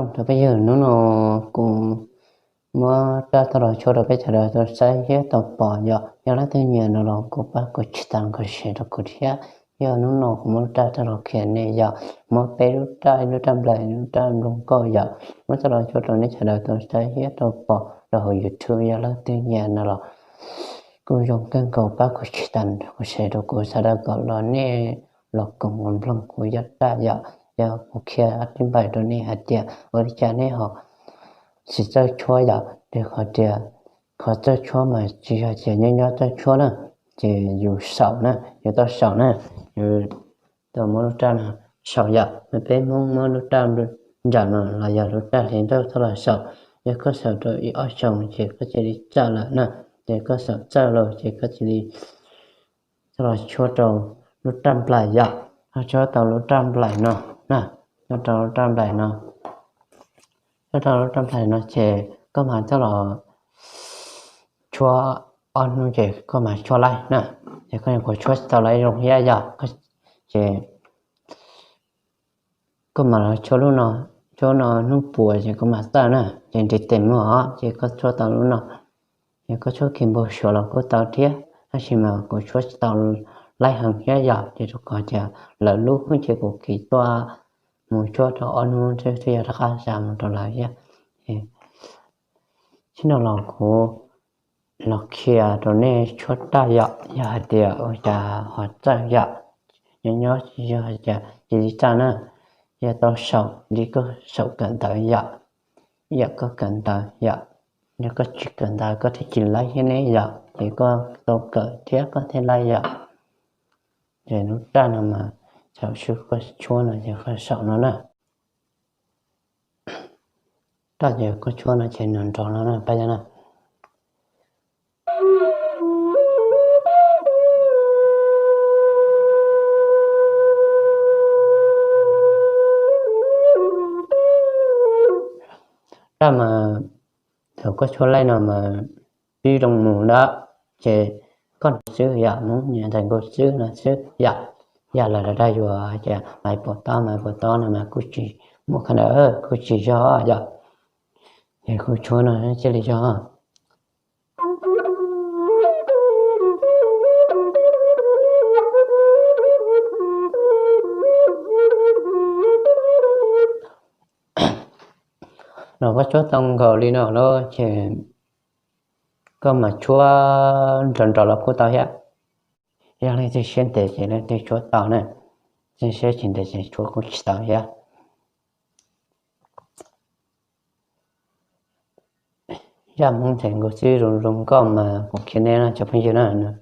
Rau peb yawg, hnub no kuv muab raj tau los tshuab rau peb sawv daws tau saib thiab tau pom yom. Yog leej twg nyiam no los kuv pab kuv tsis tas kuv share rau kuv thiab. Yog hnub no kuv muab lub raj tau los qhia nej yom, muab peb lub raj, lub raj nplaim, lub raj nplooj nkauj yom, muab tau los tshuab rau nej sawv daws tau saib thiab tau pom rau hauv YouTube. Yog leej twg nyiam no los kuj zoo kawg nkaus, pab kuv tsis tas kuv share rau kuv sawv daws kom los nej los koom los mloog kuv yog raj yom. Yog kuv qhia tib npaim rau nej hais tias ua li cas nej ho tsis txawj tshuab yom, rau qhov tias qhov txawj tshuab mas tsis yog tias nyob nyob txawj tshuab na, ces yus saum na, yus tau saum na, yus tau muab lub raj no saum yom. Peb Hmoob muab lub raj nram no los yog lub raj hliv nraub txhob los saum. Yog koj saum rau ib ob xyoos ces koj cia li txawj lawm na, ces koj saum txawj lawm ces koj cia li txhob los tshuab rau lub raj nplaim yom. Tshuab tau lub raj nplaim no na, tshuab rau lub raj nplaim no, tshuab rau lub raj nplaim no ces koj mas txhob los tshuab ob hnub ces koj mas tshuab laib na, ces koj yuav tshuab tsis tau laib zoo thiab yom. Ces koj mam los tshuab lub no, tshuab no hnub puas ces koj mam txawj na, ces ntiv tes muag os, ces koj tshuab tau lub no. Ces koj tshuab kiag npau suav los kuj tau thiab, tab sis mas kuv tshuab tsis tau laib heev thiab yom, ces rau qhov tias lawv lub ces kuv kiv tuaj mus tshuab rau ob hnub twb yog rov qab xa mus rau lawv thiab. Txij no los kuv los qhia rau nej tshuab raj yom, yog hais tias ua cas ho txawj yom, nyob nyob tsis yog hais tias cia li txawj na, yog tau saum li koj saum kawm ntawv yom, yam koj kawm ntawv yom, yog koj tsis kawm ntawv koj thiaj tsis laib thiab ne yom, ces koj tau kawm thiab koj thiaj laib yom. Ces lub raj no mas thaum xub koj tshuab no ces koj saum no na, raj ces koj tshuab no ces nws nrov no na pab yog na. Raj mas thaum koj tshuab laij no mas pib zoo mus na, ces koj nrog xwb yom, Hmoob nyiam ntxhais nkaus xwb no xwb yom. Yam lawv dag yuav hais tias maiv puas tob maiv puas tob no mas kuj tsis muaj qhov ntawd, kuj tsis yog yom. Ces kuv tshuab no thiaj li yog. Los koj tshuab tau nkaus li no lawm ces koj mam tshuab nrov nrov los kuj tau thiab. Yog leej twg siab ntev ces leej twg tshuab tau na, leej twg siab tsis ntev ces tshuab kuj tsis tau thiab. Zaj Hmoob ntxhais nkaus xwb zoo zoo nkauj mas kuv qhia nej no cov phooj ywg na. Hmoob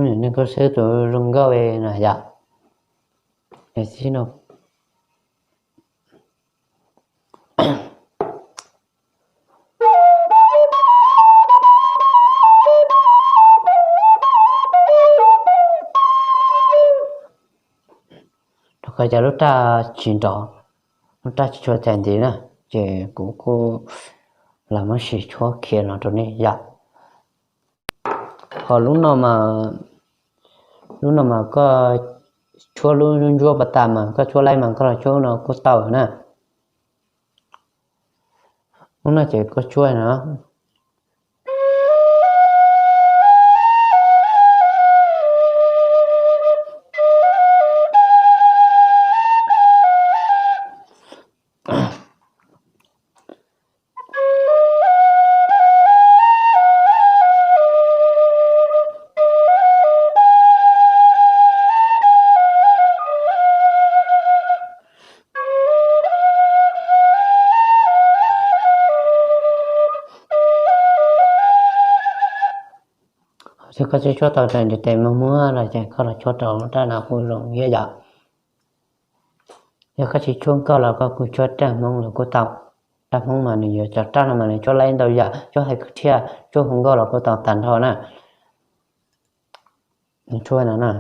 ntxhais nkaus xwb tus zoo nkauj no yom. Xwb no rau qhov cov lub raj tsis nrov, lub raj tsis tshua txhais ntiv na, ces kuv kuj los muab sim tshuab qhia no rau nej yom. Ho lub no mas, lub no mas koj tshuab lub ntsuab pas tas mas koj tshuab laib mas koj los tshuab no kuj tau na. Lub no ces koj tshuab no. Yog koj tsis tshuab tau rau ntiv tes muag muag los ces koj los tshuab rau raj no kuj zoo thiab yom. Yog koj tsis tshuab nkauj los koj kuj tshuab raj Hmoob los kuj tau. Raj Hmoob mas nws yuav cov raj no mas nws tshuab laib ntau yam, tshuab hais kwv thiab tshuab hu nkauj los kuj tau tag nrho na. Nws tshuab no na.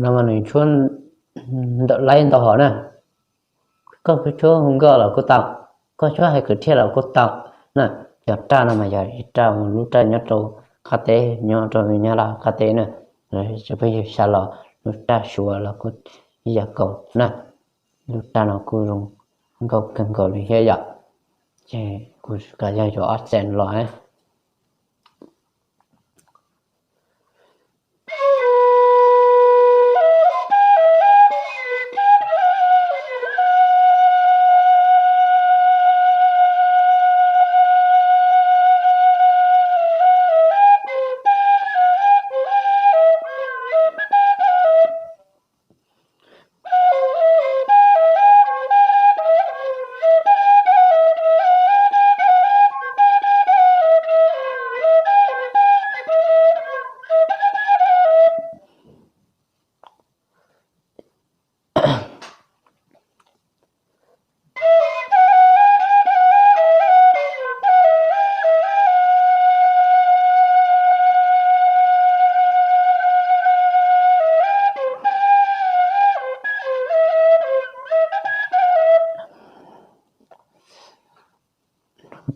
No mas nws tshuab ntawm laib ntau hom na. Koj tshuab hu nkauj los kuj tau, koj tshuab hais kwv thiaj los kuj tau na. Cov raj no mas yog ib raj, lub raj nyob rau qab teb, nyob rau Nyab Laj qab teb na. Tsoom phooj ywg sawv los lub raj Suav los kuj ib yam nkaus na. Lub raj no kuj zoo nkauj kawg nkaus li thiab yom. Ces kuv kam yog yuav ob xees los.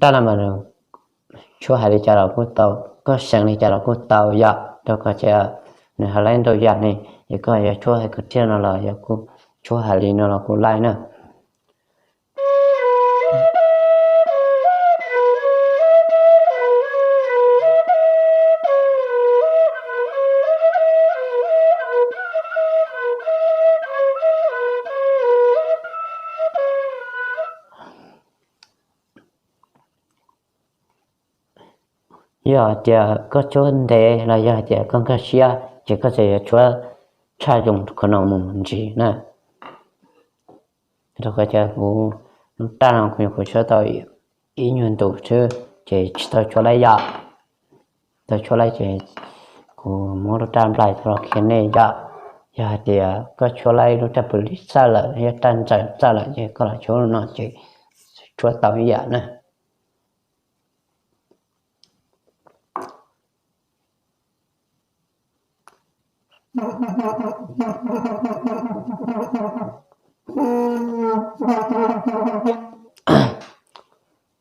Raj no mas tshuab hais li cas los kuj tau, koj seev li cas los kuj tau yom, rau qhov tias nws hais laib ntau yam ne, es koj yuav tshuab hais kwv thiaj no los yog kuj tshuab hais li no los kuj laij na. Yog hais tias koj tshuab ntev los yog hais tias koj nkag siab ces koj txawm yuav tshuab tshaj zoo qhov no mus ntsis na. Rau qhov tias kuv lub raj no kuv nyuam qhuav tshuab tau ib nyuag ntus xwb ces tsis tau tshuab laib yom. Tau tshuab laib ces kuv muab lub raj nplais tuaj los qhia nej yom. Yog hais tias koj tshuab laib lub raj pw li txawj lawm, yog raj ntxaws txawj lawm ces koj los tshuab no ces tshuab tau ib yam na.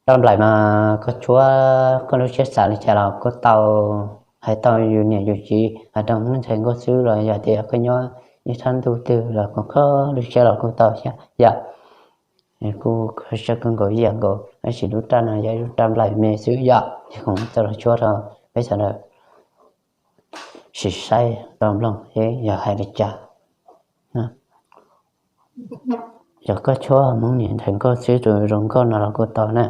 Raj nplais mas koj tshuab koj lub siab xav li cas los kuj tau, hais tau yus niam yus txiv, hais rau Hmoob ntxhais nkauj xwb los yog tias koj nyob ib thaj ntuj twg los koj lub siab los kuj tau yom. Kuj kho siab kawg nkaus ib yam nkaus, tab sis lub raj no yog ib lub raj nplais me xwb yom, ces kuv tau los tshuab rau peb sawv daws sim saib tau mloog seb yog hais li cas. Yog koj tshuab Hmoob niam ntxhais nkauj xwb tus zoo nkauj no los kuj tau na.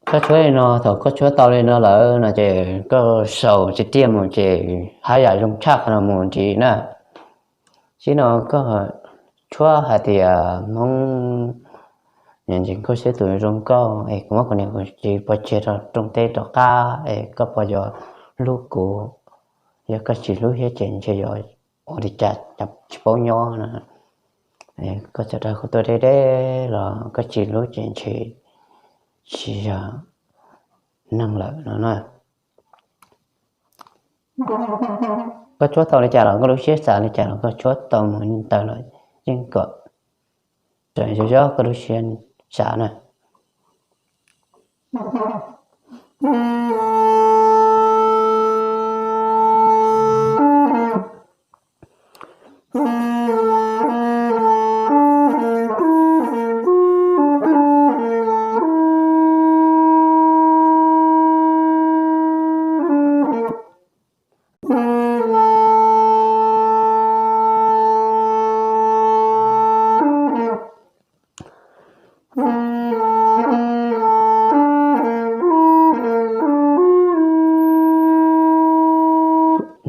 Koj tshuab li no, thaum koj tshuab tau li no lawm no ces koj sau txiv tiaj mus ces haj yam zoo tshaj qhov no mus ntsis na. Tib no koj tshuab hais tias Hmoob niam ntxhais nkauj xwb tus zoo nkauj es kuv muab kuv niam kuv txiv pov tseg rau rooj teb rov qab es koj puas yuav hlub kuv, yog koj tsis hlub thiab ces ntshe yuav ua li cas tsis paub nyob no. Koj txawm raws kuv tuaj deb deb los koj tsis hlub ces ntshe tsis yog neeg lawm no na. Koj tshuab tau li cas los koj lub siab xav li cas los koj tshuab tau mus li ntawd los yeej kom raws yog koj lub siab xav na.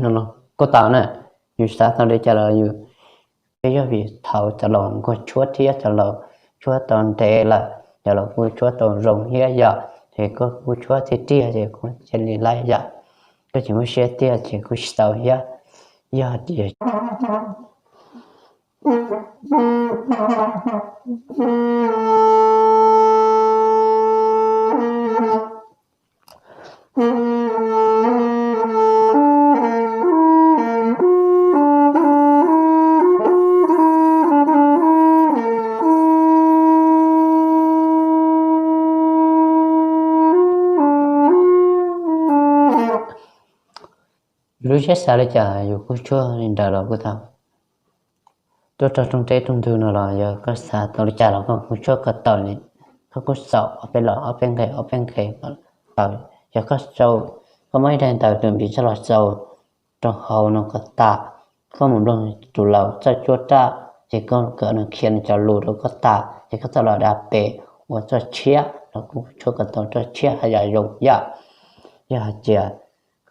no los kuj tau na. Yus xav tau li cas los yus, peb yog vim thaum cov laus kuj tshuab thiab cov laus tshuab tau ntev lawm, cov laus kuj tshuab tau zoo thiab yom, ces koj kuj tshuab tiag tiag ces kuj cia li laib yom. Koj tsis muaj siab tiag ces kuj tsis tau thiab. Yog tias lub siab xav li cas yus kuj tshuab li ntawd los kuj tau. Tuaj rau rooj teb rooj ntug no los yog koj xav tau li cas los koj kuj tshuab kom tau li. Koj kuj xaus ob peb los ob peb nqe ob peb nqe kom tau. Yog koj xaus, koj muab ib daim ntawv tus npiv coj los xaus rau hauv no kom tas, koj mus nrog tus laus txawj tshuab raj, ces koj kom nws qhia nws cov lus rau koj tas ces koj txawm los da pem ua txoj tshiab los kuj tshuab kom tau txoj tshiab haj yam zoo yom. Yog hais tias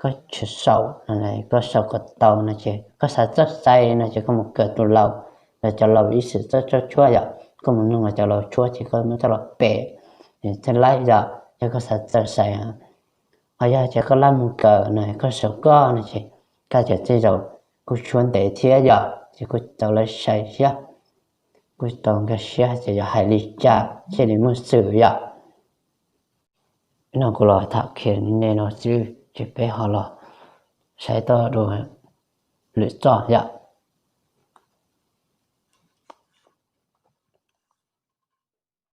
koj tsis xaus no, koj xaus kom tau no ces koj xav txawj xaiv no ces koj mus kawm tus laus, los cov laus ib txwm txawj txawj tshuab yom, koj mus nrog cov laus tshuab ces koj muab coj los pem, thiaj laib yom. Yog koj xav txawj xaiv, ho yog tias koj lam mus kawm no koj xaus koj no ces koj cov txij zaum kuj tshuab ntev thiab yom, ces kuj tau lawv sai siab, kuj tau nkag siab ces yog hais li cas thiaj li muaj xwm yom. No kuv los tham qhia nej no xwb ces peb ho los saib tau dua lwm zaj yom.